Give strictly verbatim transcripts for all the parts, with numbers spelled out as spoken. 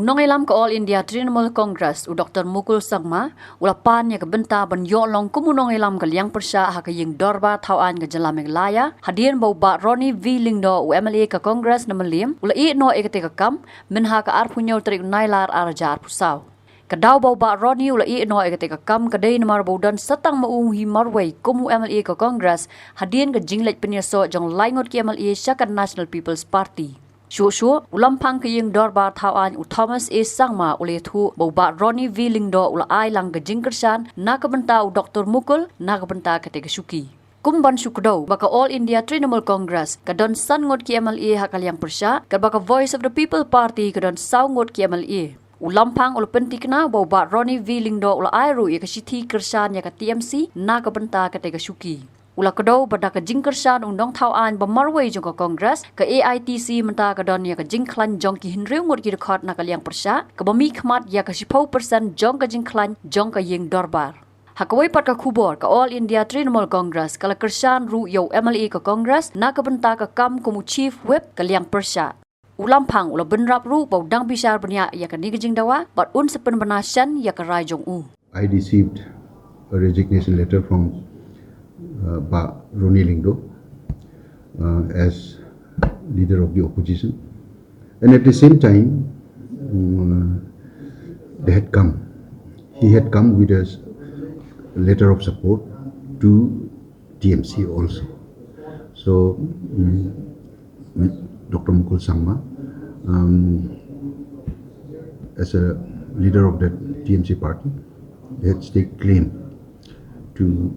Nongïalam ka All India Trinamool Congress, u Doktor Mukul Sangma, u la pan ïa ka bynta ban ïoh long kum u nongïalam ka liang pyrshah ha ka ïing dorbar thaw aiñ ka jylla Meghalaya, hadien ba u Bah Ronnie V Lyngdoh, u M L A ka Congress na Mylliem, u la ïeh noh ïa katei ka kam, mynha ka arphew hynñiew tarik u Nailar ar hajar arphew saw. Ka daw ba u Bah Ronnie u la ïeh noh ïa katei ka kam ka dei namar ba u don sa tang ma u hi marwei kum u M L A ka Congress, hadien ka jingleit pynïasoh jong lai ngut ki M L A sha ka National People's Party. Shuh shuh, u lamphang ka ïing dorbar thaw aiñ u Thomas A Sangma u la ïathuh ba u Bah Ronnie V Lyngdoh u la ai lang ka jingkyrshan na ka bynta u Doktor Mukul na ka bynta katei ka shuki. Kum ban shu kdew ba ka All India Trinamool Congress ka don san ngut ki M L A ha ka liang pyrshah, katba ka Voice of the People Party ka don saw ngut ki M L A. U lamphang u la pynthikna ba u Bah Ronnie V Lyngdoh u la ai ruh ïa ka shithi kyrshan ïa ka T M C na ka bynta katei ka shuki. U la kdew ba da ka jingkyrshan u nongthaw aiñ ba marwei jong ka Congress, ka A I T C mynta ka don ïa ka jingkhlaiñ jong ki hynriew ngut ki dkhot na ka liang pyrshah, kaba mihkhmat ïa ka shiphew percent jong ka jingkhlaiñ jong ka ïing dorbar. Ha kawei pat ka khubor, ka All India Trinamool Congress ka la kyrshan ruh ïa u M L A ka Congress na ka bynta ka kam kum u Chief Whip ka liang pyrshah. U lamphang u la bynrap ruh ba u dang bishar bniah ïa kane ka jingdawa bad un sa pynbna shen ïa ka rai jong u. I received a resignation letter from uh, Bah Ronnie Lyngdoh uh, as leader of the opposition. And at the same time, um, they had come. He had come with a s- letter of support to T M C also. So, um, Doctor Mukul Sangma, um, as a leader of the T M C party, had staked claim to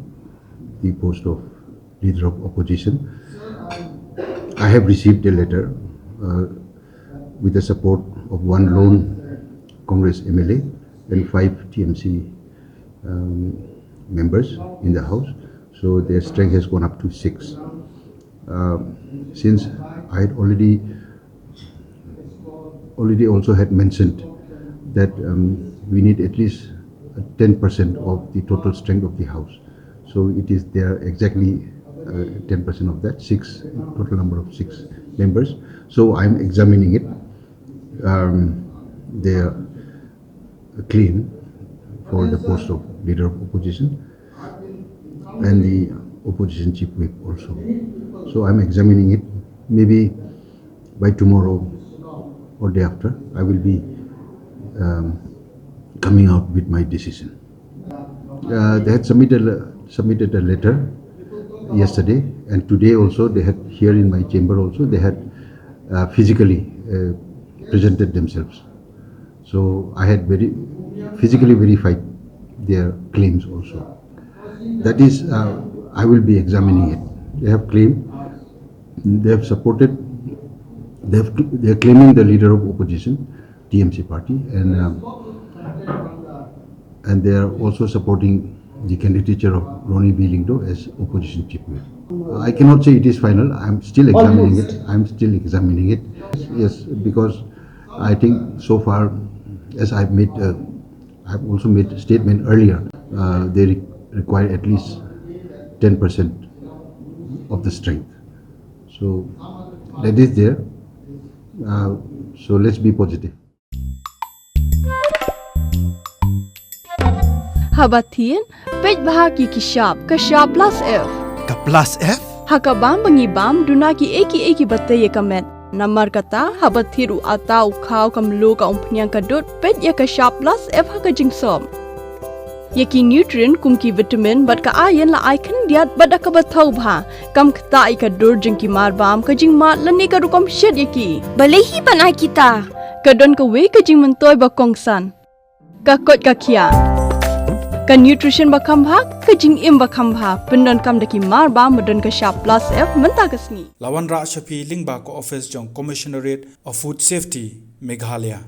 the post of leader of opposition. I have received a letter uh, with the support of one lone Congress M L A and five T M C um, members in the House. So their strength has gone up to six. Uh, since I had already already also had mentioned that um, we need at least ten percent of the total strength of the House. So it is there exactly uh, ten percent of that, six, total number of six members. So I'm examining it, um, their claim for the post of leader of opposition and the opposition chief whip also. So I'm examining it. Maybe by tomorrow or day after, I will be um, coming out with my decision. Uh, they had submitted, submitted a letter yesterday, and today also they had here in my chamber also they had uh, physically uh, presented themselves. So I had very physically verified their claims also. That is, uh, I will be examining it. They have claimed, they have supported, they have, they are claiming the leader of opposition, T M C party, and um, and they are also supporting the candidature of Ronnie V Lyngdoh as opposition chief whip. I cannot say it is final. I'm still examining it. I'm still examining it. Yes, because I think so far, as I've made, uh, I've also made a statement earlier. Uh, they re- require at least ten percent of the strength. So that is there. Uh, so let's be positive. Haba thied, peit bha ki ki shap, ka shap plus F. Ka plus F? Ha ka bam ba ngi bam, duna ki ei ki ei ki ba tei ïa ka met. Namar kata, haba thied u ata u khaw ka mluh ka umphniang ka dud, peit ïa ka shap plus F ha ka jingsop. Ïa ki nutrient kum ki vitamin bad ka iron la ai khyndiat bad da kaba thaw bha. Kam ktah ïa ka dur jong ki mar bam, ka jingmad lane ka rukom shet ïa ki. Balei hi ban ai kita? Ka don kawei ka jingmyntoi ba kongsan. Ka koit ka khiah. Ka nutrition ba kham bha, ka jingim ba kham bha. Pyndonkam da ki mar bam ba don ka shap plus F mynta ka sngi. La wanrah sha phi lyngba ka office jong Commissionerate of Food Safety, Meghalaya.